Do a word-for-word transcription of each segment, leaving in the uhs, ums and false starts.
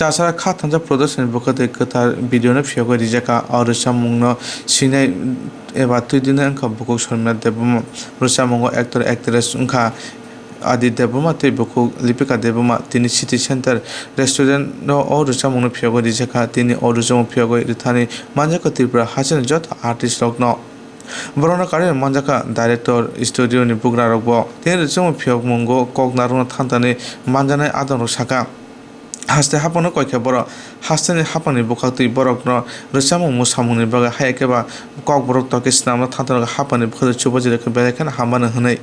Chasara kha thansa Production ni bwkhak twi kwthar video no phiyogwi rijak kha. O rwchapmung no swinai eba twi dinai wngkha bukhuk Sharmila Debbarma. Rwchapmungo actor actress wngkha Adi Debbarma tei bukhuk Lipika Debbarma. Tini City Center Restaurant o o rwchapmung no phiyogwi rijak kha. Tini o rwchapmung phiyogwi rwthani manjak kha Tripura hasteni joto artist rok no. Borokno karwi manjakha director, studio ni bugrarokbo. Tini rwchapmung phiyokmungo kok narwkna thanthani manjaknai adongrok sakha. Haste haphangno koi khe borok hasteni haphangni bwkhaktwi borokno rwchapmung mwsamungni bagwi hai khe ba kokborok tokhe swnamna thanthani haphangni bwkhaktwi chubachu rwkhe belai kheno hamano hwnwi.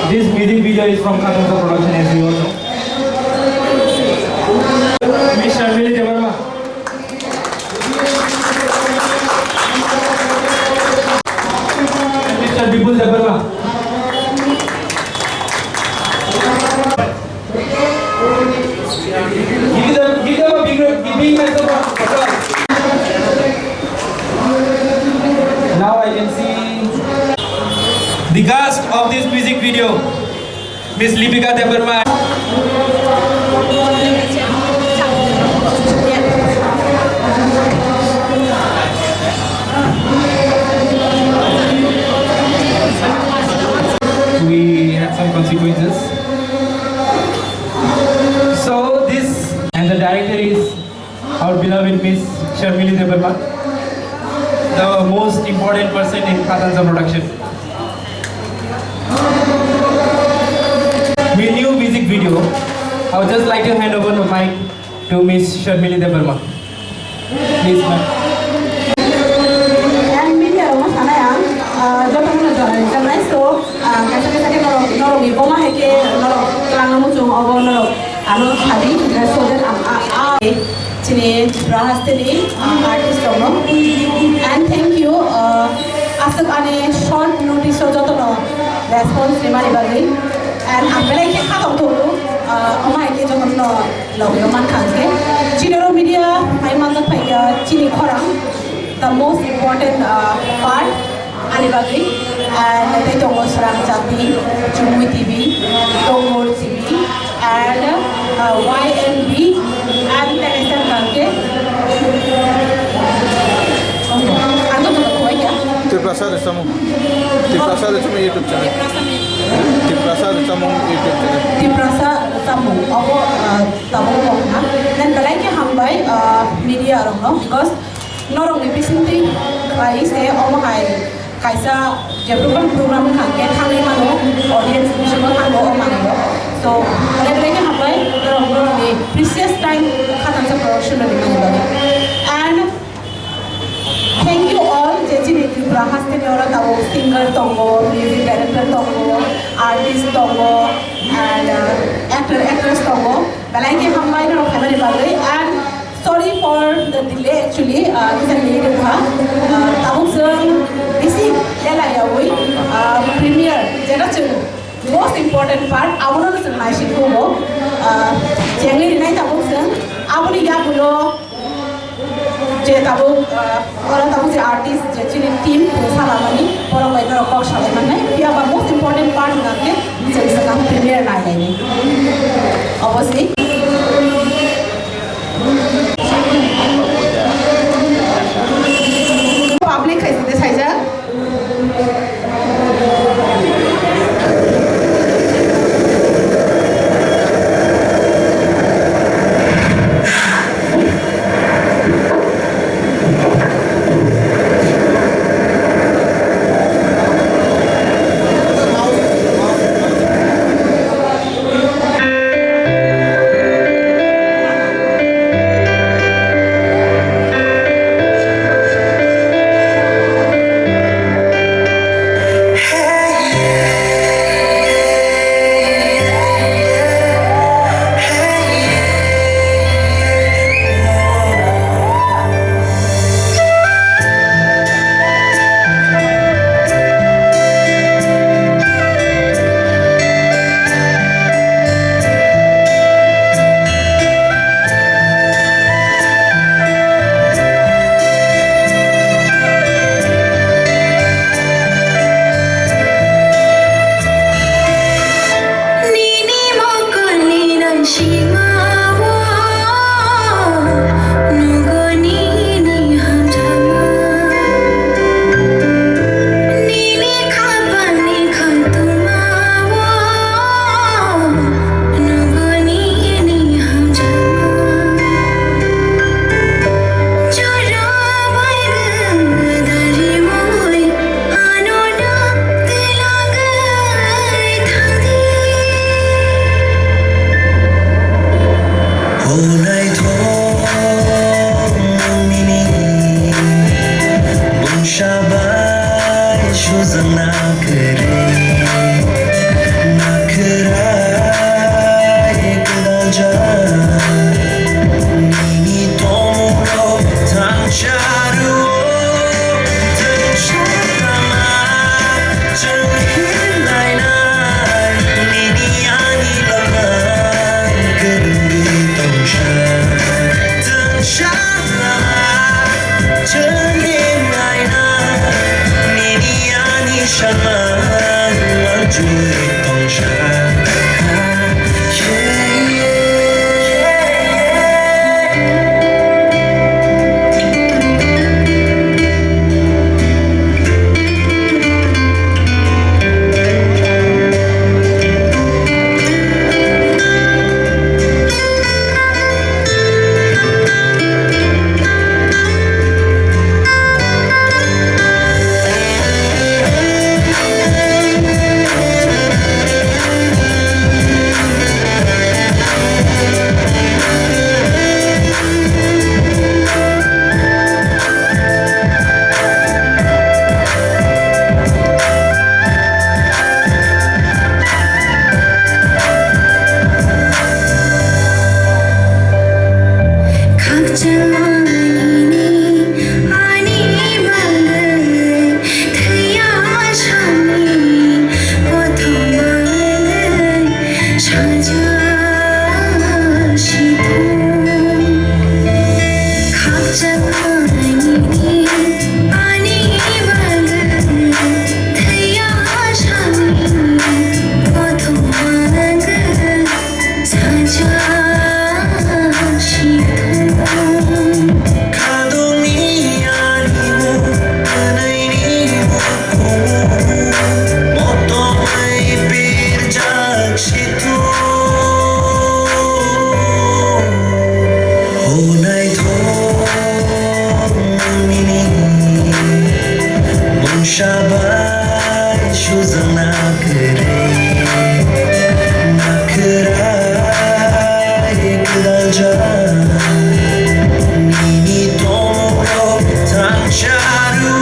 This music video is from Khatangsa Production, as you all know. Miss Sharmili Debbarma. Mister Bipul Debbarma. Give them, give them a big, big, big round of applause. Now I can see the cast of this music video. Miss Lipika Debbarma. We had some consequences. So this, and the director is our beloved Miss Sharmili Debbarma, the most important person in Khatangsa production. My new music video. I would just like to hand over the mic to Miss Sharmili Debbarma. Please, ma'am. Ang media rokno sanai ang, ah, jotono no joto rijak nai, so, ah, kaisa kaisa khe norok, norok ni boma hai khe norok twlangna muchung obo norok. Ano sadi, student am, a, a, chini Tripura hasteni artist rokno. And thank you, uh, aswk ani short notice o jotono response rimani bagwi. And ang belai khe kha tong tongo, uh, omo hai khe jotono logi o mankha hwnkhe. Chini oro media hai manjak phaikha chini khorang, the most important, uh, part. Ani bagwi, ah, tei tongo Srang Chati, Chumui T V, Tongo T V, and, ah, Y N B, and Television Kanke. Ang to to koi kya? Tiprasa Rwchapmung. Tiprasa Rwchapmung YouTube channel. Tiprasa Rwchapmung YouTube channel. Tiprasa Rwchapmung. Abo, ah, tabuk kok na. Then belai khe hambai, ah, media rokno, because norokni bisingtwi khlai se omo hai kaisa development program wngkha khe thangwi mano, audience bisingo thango o manwi rok. So, belai belai khe hambai norok norokni precious time Khatangsa Production rwni mani bagwi. Oro tabuk singer tongo, music director tongo, artist tongo, and, uh, actor, actress tongo. Belai khe hambai norok khaimani bagwi, and sorry for the delay actually, uh, kisa late wngkha. Uh, tabuk chwng bisi lelai yawi, uh, premiere, jeta chwng most important part, abono chwng naisingkhugo. Uh, chengwi rinai tabuk chwng, aboni yagulo je tabuk, ah, oro tabuk je artist je chini team salamani, borok bai norok kok salai mannai. Phiya ba most important part hwnka khe je swkang premiere nai naini. Obviously. Public khai side saijak. Nini mokolni rangchimao nugo nini hamjakma. Nini khapalni khatungmao nugo nini hamjakma. Jora bai gwnda rimoi. Ano no twlangwi thangdi. O naithok nini mungsa bai sujak na kwrwi, na kwrai gwdal jak. Nini tongmungrok thangsa rwo, thangsa lama chwng hinlainai. Nini ani lama kwrwngwi tongsa, thangsa lama chwng hinlainai. Nini ani sama manjui tongsa. Khakchangma nini ani bagwi thwiya sani kothoma nini saja sithung. Khakchangma nini ani bagwi thwiya sani kothoma nini saja sithung. Khadongni arimu, tanaini moto bai birjak sithung. O naithok nini mungsa bai sujak na kwrwi, na kwrai gwdal jak. Nini tongmungrok thangsa rwo,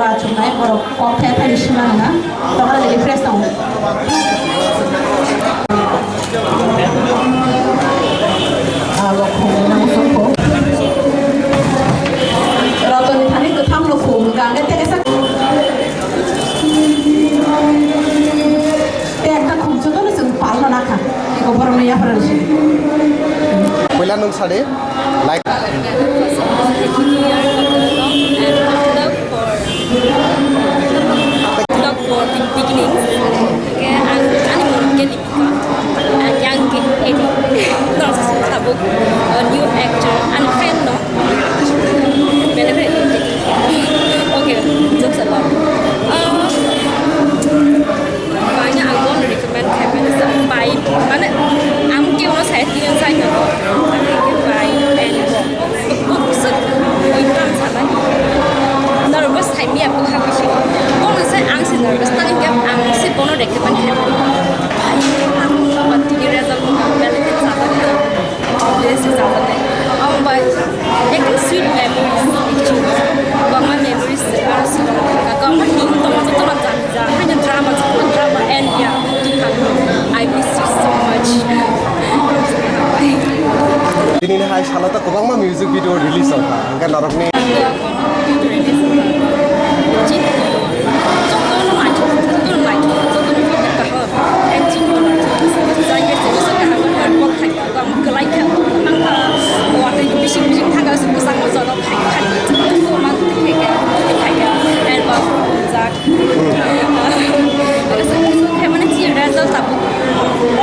Achuknai borok kok thaya thani sima nang na, tokra lagi fresh tong. Abo khum nang sukho. Rotoni thani kwtham no khum, gangga teke sak. Tei ekta khumchuk no chwng palno nakha. Eko borokno yaphar rwsi. Puila nwng sadi, like. Vlog for beginnings. Okay, ang ani mung ke Lipika. Ang yang ke Edi. No, tabuk, uh, new actor and fan no. Bele bele. Okay, jokes a lot. Uh, Bangni ang bono recommend khaimani sa bai, mane, ang kebono sai tini sai no. Ang ke bai and bo. Bo kusuk oi kam salai. Nervous sai mi aku kha kusi. Bono sai ang si nervous ta hingke ang si bono recommend khaimani. Bai, ang ba tini result ko bele ke sa ba kha. Besi jagate. Ang bai ekdom sweet memories, actually. Kwbangma memories, aro sweet. Kwbangma team tong, jotono jani ja. Haino drama, jotono drama, and yeah, I miss you so much. Tini ni hai salo to kwbangma music video release ongkha. Hingke norokni Ang kwlai kha, ang kha, watwi bising bising thangkha, aswk kwchangma jorok khai khai. Tungkha mang twi khai kha, twi khai kha, and ba phunjak. Khaimani chini result tabuk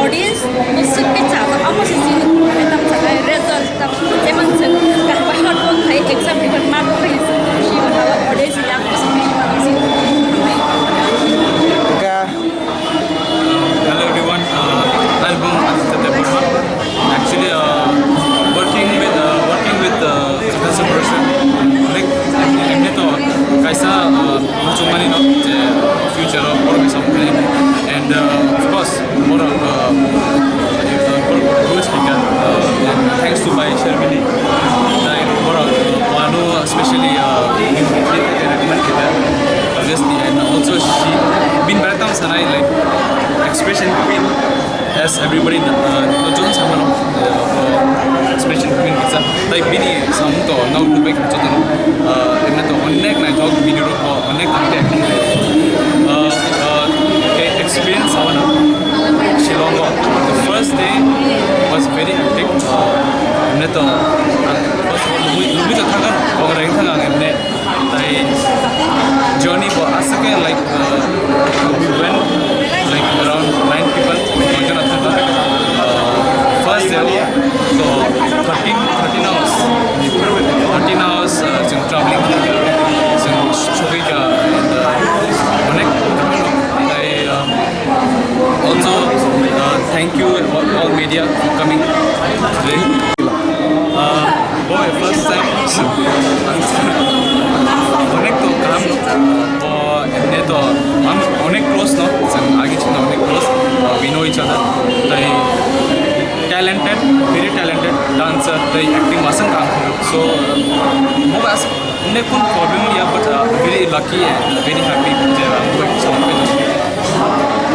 audience bwswk khe chajak, amo se chini result tabuk jemon chwng kaham hard work khai exam paper mark khai Uh, to John Samano, uh, special queen bisa. Tai bini samung to no nubai kha jotono. Uh, emne to onek naithok video rok bo onek content. Uh, uh, ke experience awana Shillong o. The first day was very hectic. Uh, emne to, uh, first of all, nugui, nugui to thakan, kok reng thakan emne. Tai journey bo aswk khe, like, uh, we went, like, around nine people, noijona thangkha. Uh, first day o, so thirteen, thirteen hours, thirteen hours, uh, chwng traveling khaikha, chwng sogwikha, and, uh, onek, tai, uh, Also, uh, thank you all, all media for coming today. Uh, boy, first time. Onek to kaham, uh, emne to, ang onek close no, chwng agi chwng onek close, uh, we know each other. Tai talented, very talented dancer, tai acting masang kaham. So, uh, mo bas Mane kun problem ya, but, uh, very lucky and very happy je ang bai song bai.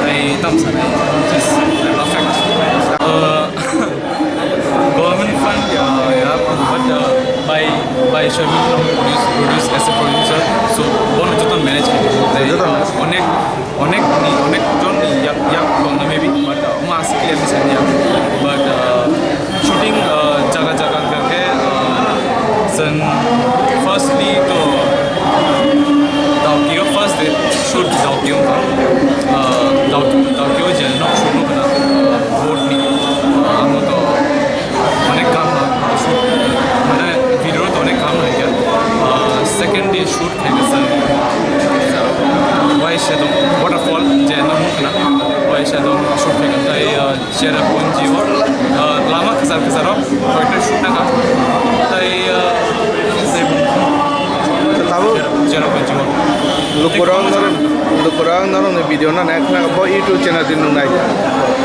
Tai tam sa nai, just perfect. Uh, government fund ya, ya, but, uh, by, by Sharmil Khan produce, produce as a producer, so bono joto manage khe. Tai joto manage. Onek, onek ni, onek jon ni yak, yak kong na maybe, but, uh, mas clear ni sa ya, but, uh, Shooting, uh, jaga jaga hwnkha khe, uh, chwng firstly to Daukio first day shoot Daukio wngkha. Uh, Daukio, Daukio je nok shoot wngkha na, uh, board ni, uh, amo to onek kaham shoot, mane video to onek kaham hai kha. Uh, second day shoot khaikha chwng, uh, Waishadong waterfall je nok wngkha na, Waishadong shoot khaikha. Tai, uh, Cherrapunji o, ah, lama kwchar kwcharo koita shoot nangkha. Tai, ah, Tabuk Cherrapunji o. Lukurok norok, lukurok norokni video no nai khna bo YouTube channel di nungnai.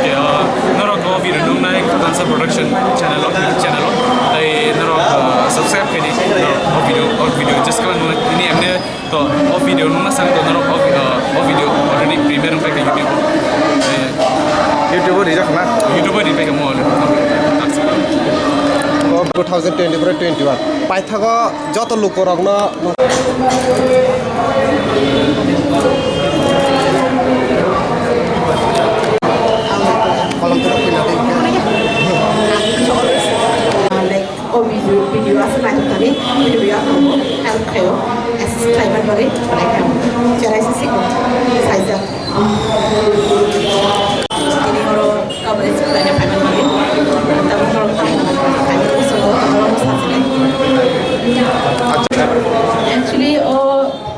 Ke, ah, norok o video nungnai Katansa Production channel o, YouTube channel o. Tai norok, ah, subscribe khaidi, norok o video, o video just kala nungnai. Ini emne To, o video nung na sang to norok o, o video already premiere wngpai kha YouTube o. Eh, YouTube o rijak na? YouTube o rijak mo already. O two thousand twenty-four twenty-one. Paithago joto lukorokno Kolom tero pina de. O video, video aswk naithok thani, video aswk help khaio, assist khlaiman bagwi belai khaio. Cherai se sikho, saijak. Tini oro coverage khlaina phaiman bagwi, tabuk norok tamo khaina muchungo, tabuk norok sasinai. Actually, o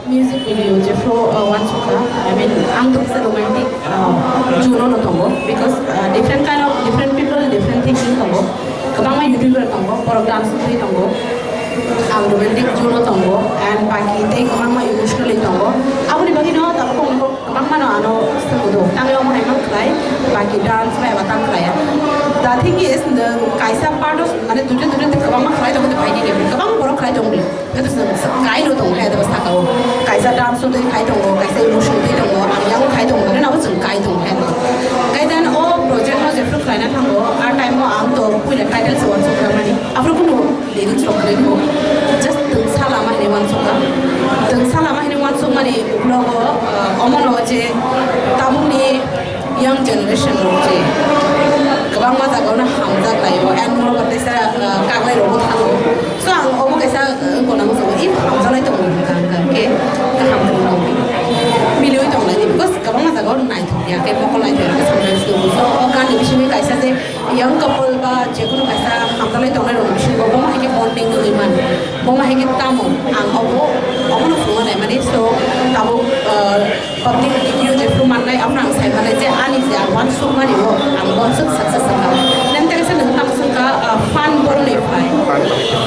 Music video jephru, uh, uansukha, I mean, ang to kisa romantic, uh, zone-o no tongo, because, uh, different kind of, different people, different thinking tongo. Kwbangma YouTuber tongo, borok dance twi tongo, ang romantic zone-o tongo, and baki tei kwbangma emotionally tongo. Aboni bagwi no tabuk kwbangma no ano swngo do, tangwi omo hai man khlai, baki dance bai eba tang khlaiya. The thing is, nwng kaisa part of, mane, dure dure tei kwbangma khlai tongo, tei bai nini kwbang borok khlai tongo. Ito sa, sa, kaino tongo hai, ito sakao. Kaisa dance twi khai tongo, kaisa emotion twi tongo, ang yang khai tongo, mane nabo chwng kai tongo hai. Kai dan o project no jephru khlaina thango, a time o ang to puila title se wansuk mani. Afro kuno lyrics rok khlai ko. Just twngsa lama hini wansuk ka. Twngsa lama hini wansuk mani ulogo, uh, omono je tabukni young generation rok je kwbangma jagao no hamjak laio, and norok teisa, uh, kaglai rok bo thango. So ang obo kaisa, uh, gona muchungo, if hamjalai tongo hwnka hwnka khe kaham khe tongo. Miliui tonglaidi, because kwbangma jagao naithok ya khe mokol naithok ya khe sometimes nugo. So o gani bisingwi kaisa je young couple ba jekunu kaisa hamjalai tongnai rokni bisingo bo hai khe bonding wngwi mano. Bo hai khe tamo ang obo, obono phunukna naimani. So tabuk, uh, Public review jephru mannai, aphano ang sai mannai je ani je ang uansukmani o ang uansuk success wngkha. Nang tei kaisa nwng tamo swngkha, ah, fan boroni phai.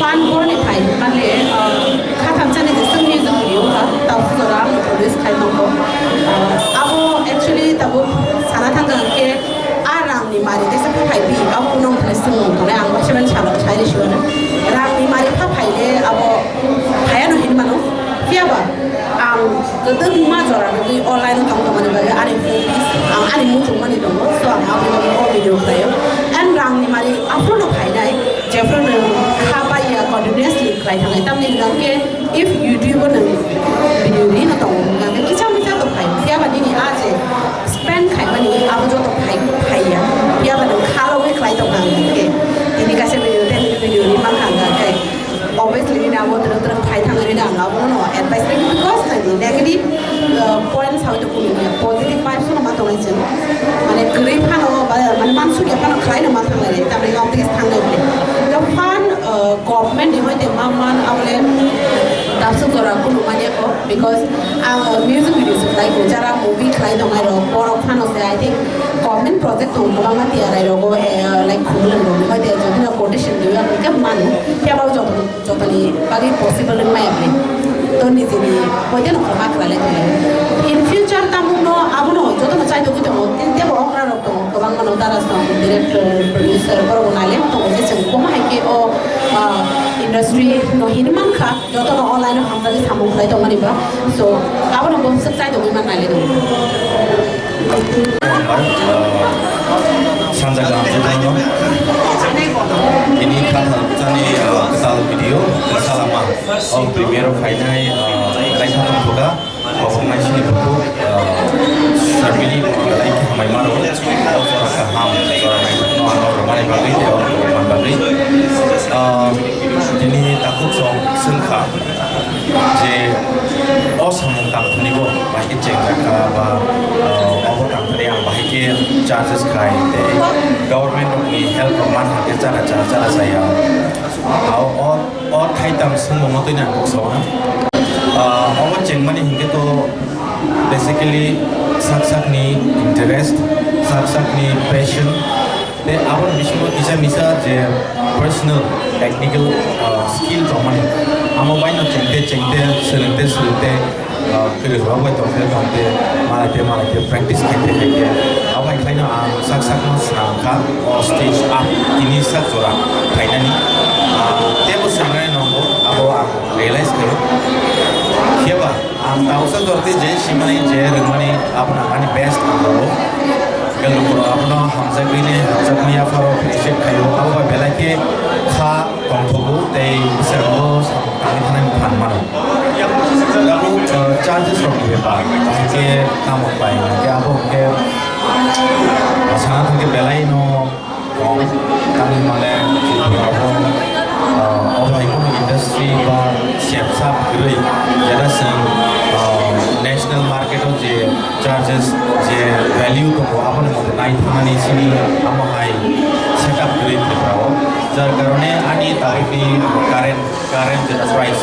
Fan boroni phai, mane, ah, kha thamsani je swngni je video wngkha, tabuk jora ang produce khai mangkho. Ah, abo actually tabuk sana thangkha hwnkhe, a rangni mari teisa pha phai bi, abo nong thani swngmung tongnai, ang waisa mani salo sai rw sio na. Rangni mari pha phai le abo phaiya no hin mano. Phiya ba ang kwdwkma jora rwgwi o line o tong tongmani bagwi ani hobbies, ang ani muchungmani tongo, so ang aboni bagwi o video khlaio. Phano kha bai ya continuously khlai thangnai. Tamni hwnkhe if YouTube o nwng video ri no tongo, hwnkhe kisa misa tong phai. Phiya ba nini a je spend khaimani abo joto phai, phai ya. Phiya ba nwng kha logwi khlai tong kha hwnkhe. Tini kaisa video, ten video ri mankha hwnkhe. Obviously, nini abo twrwng twrwng phai thangwi nini ang abono advice rwdi, because nini negative, uh, points hoi to kunu ya, positive vibes no ma tongnai chwng. Mane kwrwi phano, ba, mane mansukya phano khlai no ma thanglai, tamni nok tigi thanglai bole. The fun, uh, government ni hoite ma man abole tapsuk jora kunu manya ko, because ang, uh, music video se khlai ko, jara movie khlai tongnai rok, borok phano se, I think, government project tong kwbangma tiyarai rogo, eh, like, khumulwng rok ni hoite jodi no quotation diyo, ang khe mano, phiya ba joto jotoni bagwi possible wngmaya bini. To nijini hoite no khoma khlai lai tongo. In future tamungno abono jotono chai togwi tongo. Tei tebo okra rok tongo, kwbangma no dara song, director, producer, borok bo nai lai tongo je chwng komo hai khe o, ah, industry no hini mankha, jotono o line o hamjagwi samung khlai tongmani ba. So, abono bo swk chai togwi man nai lai tongo. Sanja kaham jotono. Ini khathal bwchani, ah, kwtal video, Salama. O premiere o phainai, ah, belai kha tongthokha. Obo wngmai sini bukhuk, ah, Sharmili belai khe hamai maro. O jora kaham, jora naithokno ano rwmani bagwi tei o rwmani bagwi. Ah, tini takhuk song swngkha. Je o samung tangthani bo bahai khe chengjakha ba, ah, obo tangthani ang bahai khe charges khai tei government rokni help rok man hakhe chara cha, chara chaya. Ah, o, o thaitang swngmungno twi nang kok sao. Ah, obo chengmani hinkhe to basically sak sakni interest, sak sakni passion, tei aboni bisingo kisa misa je personal technical, ah, skill tongmani, amo baino chengte chengte, swrwngte swrwngte, ah, kwrwirok bai tongte tongte, malaite malaite practice khaite khaite, abo hai khlaino ang sak sakno swnam kha o stage up tini sak jora phainani, ah, teibo swngnai nongo abo ang realize khaio. Phiya ba ang tausa jorti je simani je rwngmani abono ani best ang rwo. Khe lukurok abono hamjakgwini, hamjakma yapharo appreciate khaio. Abo bai belai khe kha tongthogo tei bwskango samung tangwi thanani phan mano. Tabuk, uh, charges rokni bepar, hwnkhe tamo khlai, hwnkhe abo hwnkhe, uh, sana thangkhe belaino kok, tamni hwnmale Tripura o, ah, obo hai kheno industry ba sepsap kwrwi, jeta chwng, ah, national market o je charges, je value tongo, aboni mote nai thangnani chini amo hai setup kwrwi Tripura o, jar karone ani tabukni current, current jeta price,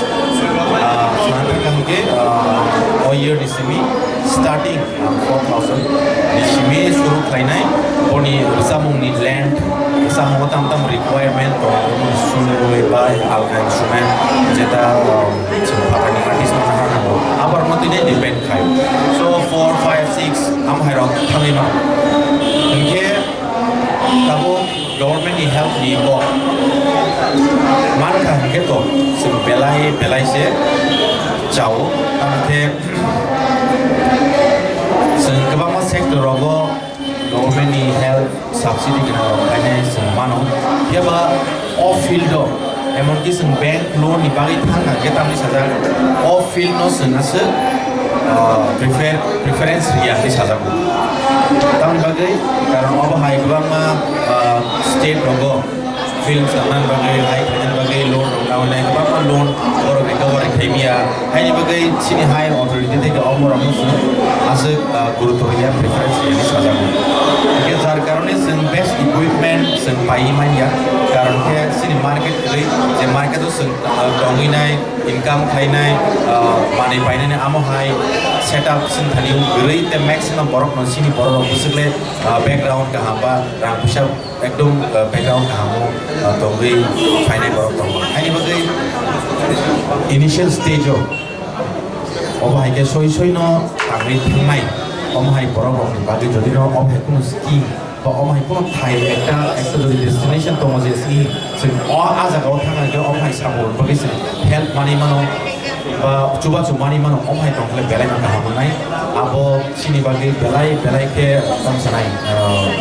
ah, sana thangkha hwnkhe, ah, o year ni simi starting four thousand ni simi suru khlainai, boni rwchapmungni length, rwchapmungo tam tam requirement tongo, boni sumui bai alka instrument, jeta, um, chwng phatarni artist no nahar nango, aborokno twi depend khai. So, four, five, six, am hairok thangwi mano. Hinkhe tabuk government ni help ni kok mankha hinkhe to chwng belai belai se chao, tamkhe chwng kwbangma sector rogo government ni help subsidy gwnang rok khainai chwng mano. Phiya ba o field o, emonki chwng bank loan ni bagwi thang kha khe tamni sajak, o field no chwng aswk, ah, prefer, preference riya hinwi sajago. Tamni bagwi, karon obo hai kwbangma, ah, state rogo films tangna bagwi, hai khaina bagwi loan rok nawi nai, kwbangma loan borok recovery khai maya. Haini bagwi chini higher authority theke o borok no chwng aswk, ah, guruto riya, preference riya hinwi sajago. Hingke jar karone chwng best equipment chwng paiwi manya, karon khe chini market kwrwi, je market o chwng, ah, tongwi nai, income khainai, ah, manwi painani amo hai setup chwng thani kwrwi, tei maximum borok no chini borok rok bwswk le, ah, background kaham ba rang puisa ekdom, ah, background kaham o, ah, tongwi phainai borok tongo. Haini bagwi initial stage o obo hai khe soi soi no tangwi thangnai, omo hai borok rok ni bagwi jodi no omo hai kheno scheme ba omo hai kheno thai ekta, ekta jodi destination tongo je si chwng o ah jaga o thang khe omo hai samung rok bagwi chwng help manwi mano. Ba chubachu manwi mano, omo hai tongkhe belai no kaham wngnai. Abo chini bagwi belai, belai khe tamo sanai, ah,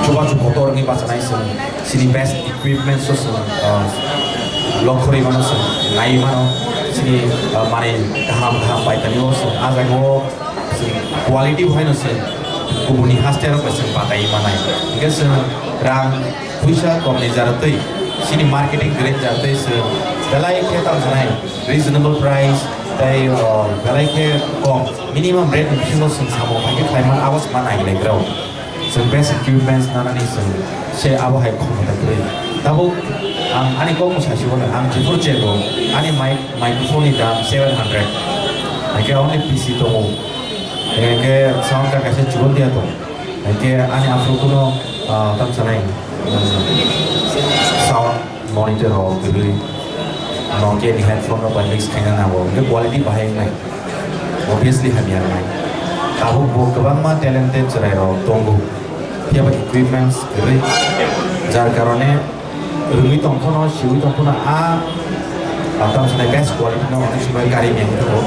Chubachu kotor wngwi bachanai chwng, chini best equipments o chwng, ah, lokhorwi mano chwng, naiwi mano chini, ah, manwi kaham kaham paitani o chwng, ah jaga o chwng quality bo haino chwng kubuni haste rok bai chwng batai manai. Hingke chwng rang puisa komni jaratwi chini marketing kwrwi jaratwi chwng belai khe tamo sanai reasonable price tei, ah, belai khe kom minimum rate ni bisingo chwng samung bai khe khlai man abo chwng ma nai lai rw. Chwng best equipments nanani chwng se abo hai khomota kwrwi. Tabuk ang ani kok mwsai si bono ang jephuru chego ani mic, microphone ni dam seven hundred. Hingke only P C tongo. Hingke sound card kaisa chibon dia tong. Hingke ani aphuru kuno, ah, tam sanai, sound monitor rok kwrwi. Nokia ni headphone rok bai mix khaina nango. Hingke quality bahai wngnai. Obviously hamya wngnai. Tabuk bo kwbangma talented chwrai rok tongo. Phiya ba equipments kwrwi. Jar karone rwgwi tongphano, siwi tongphano a, a tam sanai best quality no onek somoi gari meng tongo.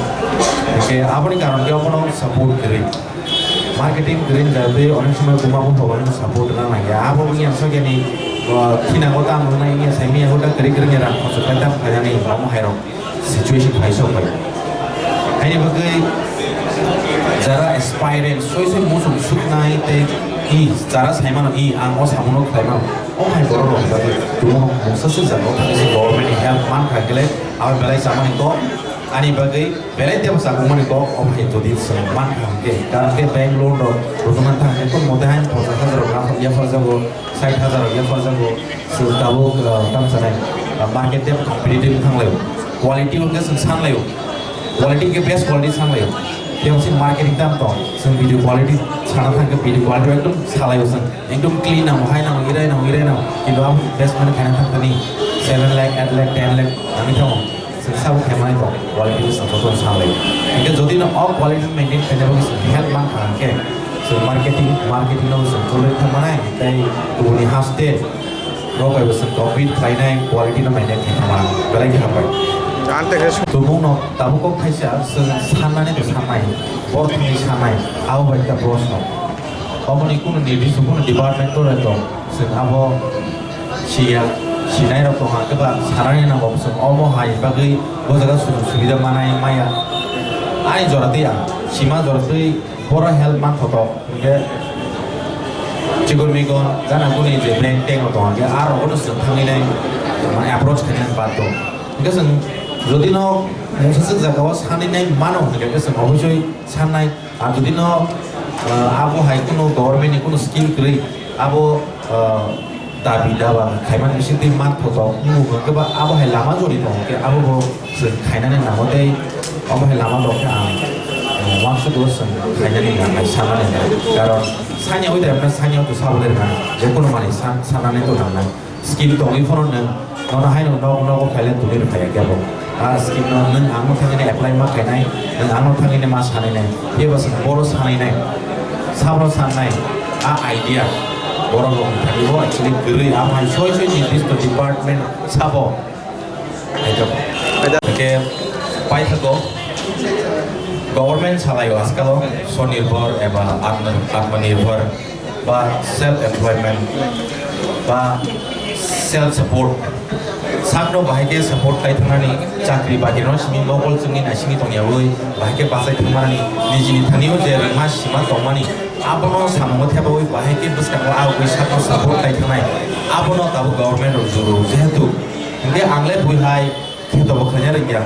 Hingke aboni karon khe abono support kwrwi. Marketing kwrwi wngkha tei onek somoi buma buphang bai no support rwna nangya. Abo wngya swkeni, o, thinango tamo wngnai wngya sai manya hota kwrwi kwrwi ni rang khorchok khai tamo khainani omo hai rok situation phai sok bai. Haini bagwi jara aspirant soi soi muchung suknai tei i jara saimano i ang o samuno khlaimano o hai borok rok bagwi tubun mungsa suk jaga o thangwi se government ni help man kha kele abo belai chamani kok ani bagwi belai tebo chakmani kok o hai jodi se man kha hwnkhe karon khe bank loan rok rwchapna thang khe tong mote hain ponchash hajar rok yapharjago. Sait hajar ya phajago, se tabuk, ah, tam sanai, ah, market dep competitive thanglaio, quality hwnkhe chwng sanlaio, quality hwnkhe best quality sanlaio, tei se marketing tam tong, chwng video quality sana thangkhe video quality ekdom salaio chwng, ekdom clean nango, hai nango, irai nango, irai nango, kintu abo investment khaina thangkhe ni seven lakh, eight lakh, ten lakh nangwi thango. Chwng sabo khaimani tong, quality bo chwng jotono sanglai. Hingke jodi no o quality maintain khaina bagwi chwng help man kha hwnkhe, chwng marketing, marketing no chwng tolwi thangmanai, tei kubuni haste rok bai bo chwng compete khlainai, quality no maintain khai thangma belai khe hambai. Tumung no tabuk kok thaisa chwng sannani bo sannai, bor thani sannai, abo bai ta boss no. Oboni kunu nirdisto kunu department to tong, chwng abo siya, sinai rok tong hwnkhe ba sanani nango, chwng omo hai bagwi bo jaga sujug subida manai maya. Ani jora tei ang sima jora tei boro help man thotok hwnkhe chikon mikon gana guni je bank tank rok tong hwnkhe a rok bono chwng thangwi nai mane approach khainai bad tong. Hwnkhe chwng jodi no mungsa swk jaga o sanwi nai mano hwnkhe chwng obosoi sannai. Ar jodi no, ah, abo hai kunu government ni kunu scheme kwrwi, abo, ah, dabi daba khaimani bisingtwi man thotok wngkhe ba abo hai lama jori tong khe abo bo chwng khainani nango tei omo hai lama rok khe ang, ah, uansuk o chwng khainani nangnai sanani nangnai. Karon sanya oi da sanya to sabo le nangnai, je kunu manwi san-, sanani to nangnai. Scheme tongwi phano nwng nono haino nok nogo khaile tuli rwkha ya kebo. A scheme no nwng ang no thangwi apply ma khainai, nwng ang no thangwi ma sanai nai, kebo se boro sanai nai, sabro sanai, a idea borok rok thani bo actually kwrwi a phai soi soi nirdisto department sabo. Hingke paithago government salaio askalo Sonirbhar eba Atma-, Atmanirbhar. Ba self employment ba self support. Sakno bahai khe support khai thangani chakri bakirino simi mokol chwngni naisingni tongyawi bahai khe bachai thangmani nijini thanio je rwngma sima tongmani abono samungo thebawi bahai khe bwskango aboni sakno support khai thangnai abono tabuk government rok juru jehetu hingke angle bui hai Kheto bo khaina rwngya.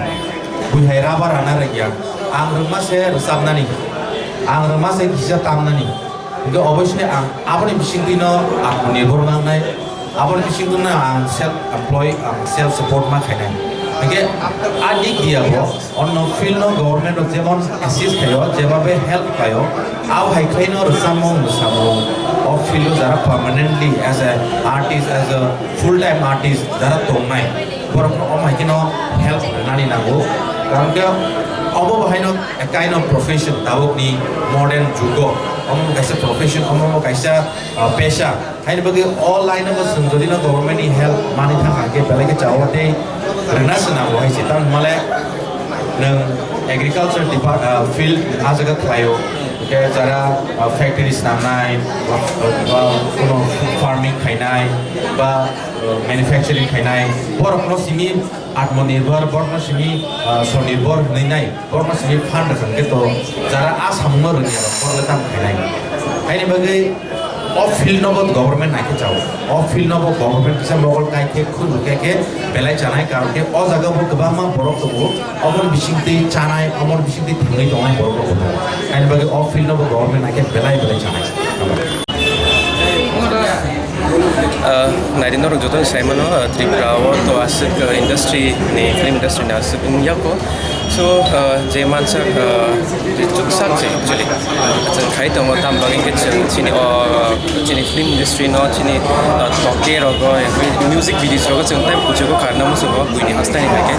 Bui hai rubber rana rwngya. Ang rwngma se rwchapnani. Ang rwngma se kisa tamnani. Hingke oboisini ang aboni bisingtwino atmanirbhor mangnai. Aboni bisingtwino ang self employ, ang self support ma khainai. Hingke a dik diya bo onno field no government o jemon assist khaio, jebabe help khaio. Abo hai khlaino rwchapmung, mwsamung. O field o jara permanently as a artist, as a full time artist jara tongnai. Borok no omo hai kheno help rwnani nango. Karon khe obo bo haino a kind of profession tabuk ni modern jugo. Omo bo kaisa profession, omo bo kaisa, ah, pesha. Haini bagwi o line o bo chwng jodi no government ni help manwi thang kha khe belai khe chao tei rwna se nango hai se. Tamni hwnmale nwng agriculture depart-, ah, field ah jaga khlaio. Khe jara, uh, factories nangnai, ba, ba, kuno farming khainai, ba, uh, manufacturing khainai, borokno simi Atmanirbhar, borokno simi, uh, Sonirbhar hwnwi nai, borokno simi fund rwkha hwnkhe to jara a samungno rwngya rok borokle tamo khainai. Haini bagwi o field no bo government naikhe chao, o field no bo government kisa mogol kai khe khunju khe khe belai chanai, karon khe o jaga bo kwbangma borok tongo. Omo bisingtwi chanai, omo bisingtwi thangwi tongnai borok rok tongo. Haini bagwi o field no bo government naikhe belai belai chanai. Ah, naidi norok joto ni sai mano, ah, Tripura o to aswk, ah, industry ni, film industry ni aswk wngya ko. So, ah, je mansa, ah, je chuksak se actually. Chwng khai tongo tam bagwi khe chwng chini o, chini film industry no, chini, ah, toke rogo, music videos rogo chwng tai kuchugo karna muchungo buini haste ni hai khe.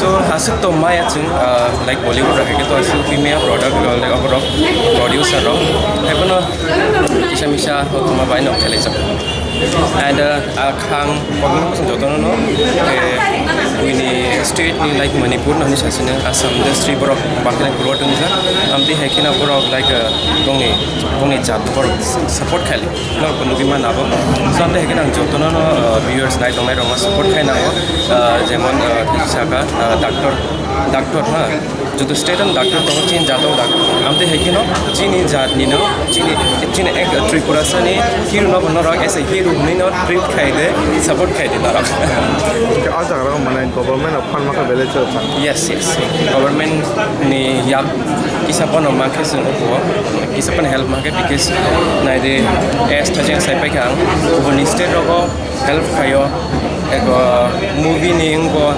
So, aswk to maya chwng, ah, like Bollywood hai khe to aswk maya product, ah, like oborok producer rok. Hai bono kisa misa hokma bai no khelai jak. And, ah, ah, khang kono jotono no, eh, buini state ni like Manipur no hinwi sasino Assam industry borok bakhe kulo tongja. Amtwi hai kheno borok like, ah, bongni, bongni jat borok support khai. Norok bo nugwi mano abo. So, amtwi hai kheno ang jotono no, ah, viewers nai tongnai rokno support khai nango. Ah, jemon, ah, saka, ah, doctor, doctor, ha, joto state ni doctor tongo, chini jat o doctor. Amtwi hai kheno chini jat ni no, chini, chini ek Tripura sani hero no bo norok as a hero hwnwi no treat khai de, support khai de norok. Hwnkhe o jaga rok mane government of fund ma khe belai se. Yes, yes. Government ni yak kisa bono ma khe chwng o kisa bono help ma khe, because nai di, as thajeng sai pai kha ang, kubun ni state rogo help khaio, eko movie ni wngbo,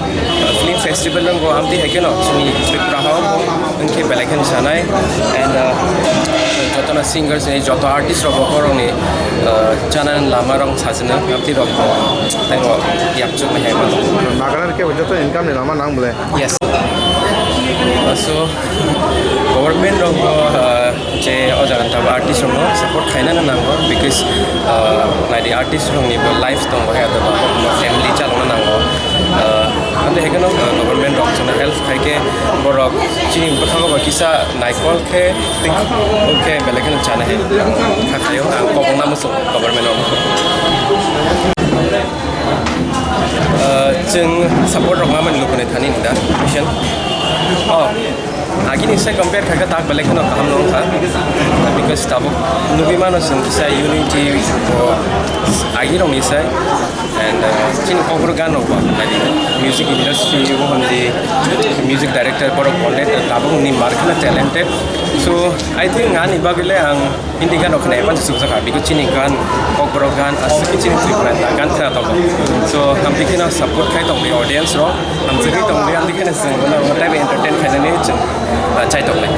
film festival wngbo, amtwi hai kheno chini Tripura ha wngbo, wngkhe belai kheno sanai, and, uh, jotono singers ni, joto artist rok bo borokni, uh, chana lama rok sajino, amtwi rok bo tei bo yakchuk ni hai mano. Nagaland khe joto income ni lama nang bole. Yes. So, government rok bo, uh, je o jaga ni tabuk artist rokno support khaina no nango, because, ah, naidi artist rokni bo life tongo, hai to bo family chalokna nango. Ah, amtwi hai kheno, ah, government rok chwngno help khai khe borok chini bwkhango bo kisa naikol khe twi khe belai kheno chana hai kha khaio, ang kobongna muchung government rok. Ah, chwng support rok mamani lukuni thani ni da, mission. Oh. Agini se compare khaikhe tak belai kheno kaham no wngkha, because tabuk nugwi mano chwng kisa unity bo agirokni sai, and, uh, chini kokborok gan rok bo, like, music industry o hondi music director borok content tabuk ni mar kheno talented, so I think ani bagwi le ang Hindi gan rok khna epan se chukjak kha, because chini gan, kokborok gan, aswk khe chini Tripura ni gan khna tongo. So, hamtwi kheno support khai tongdi audience rok, hamtwi khai tongdi, hamtwi kheno chwng bono type entertain khainani chwng, ah, chai tongnai.